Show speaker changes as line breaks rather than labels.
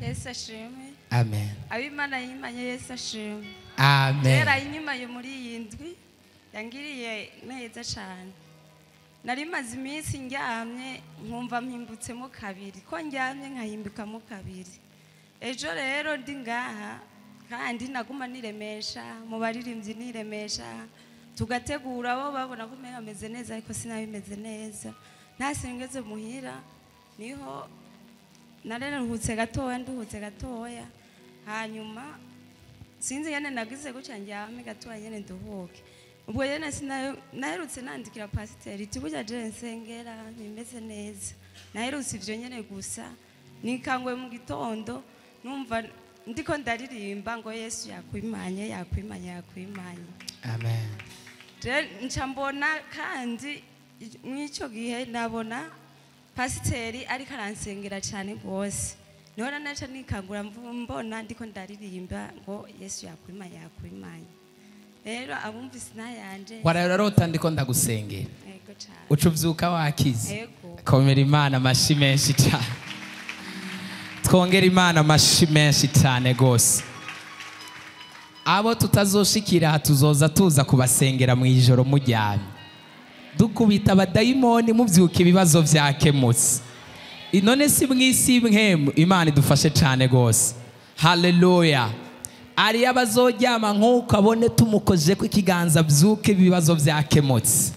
Yesu ashimwe.
Amen.
Abimana yimanye, Yesu ashimwe.
Amen.
Kera inyuma yo muri iyi ndwi yangiriye neza cyane. Nari maze iminsi ndyamye, nkumva mpimbutsemo kabiri, ko ndyamye nkahimbukamo kabiri. Ejo rero ndi ngaha, kandi naguma niremesha mu baririmbyi, niremesha, tugategura, bo babona ko umenga ameze neza, ariko sinabimeze neza. Ntasengeze muhira, niho nararuhutse gatoya, nduhutse gatoya, hanyuma sinzi nyene nagize gutya, ndyame gatoya nyene nduhuke. Ubwo nyene naherutse nandikira pasiteri iti: "Burya je nsengera ntimeze neza." Naherutse ivyo nyene gusa. Nikanguye mu gitondo, numva ndiko ndaririmba ngo: "Yesu yakwimanye, yakwimanye, yakwimanye."
Amen.
Je nca mbona kandi mw'icyo gihe nabona pasiteri ariko aransengera cyane rwose. Niho naca nikangura, mbona ndiko ndaririmba ngo: "Yesu yakwimanye, yakwimanye." Rero abumvise inayanje.
Wararota ndiko ndagusengera?
Yego cyane.
Uca uvyuka wakize?
Yego.
Komera Imana amashi menshi cyane, twongera Imana amashi menshi cyane rwose. Abo tutazoshikira, tuzoza tuza kubasengera mu ijoro muryamye, dukubita abadayimoni, mubyuka ibibazo byakemutse. None si mw'isi mwemu? Imana idufashe cyane rwose. Haleluya! Ariyo abazoryama nk'uko abone tumukoje ko ikiganza, byuke ibibazo byakemutse.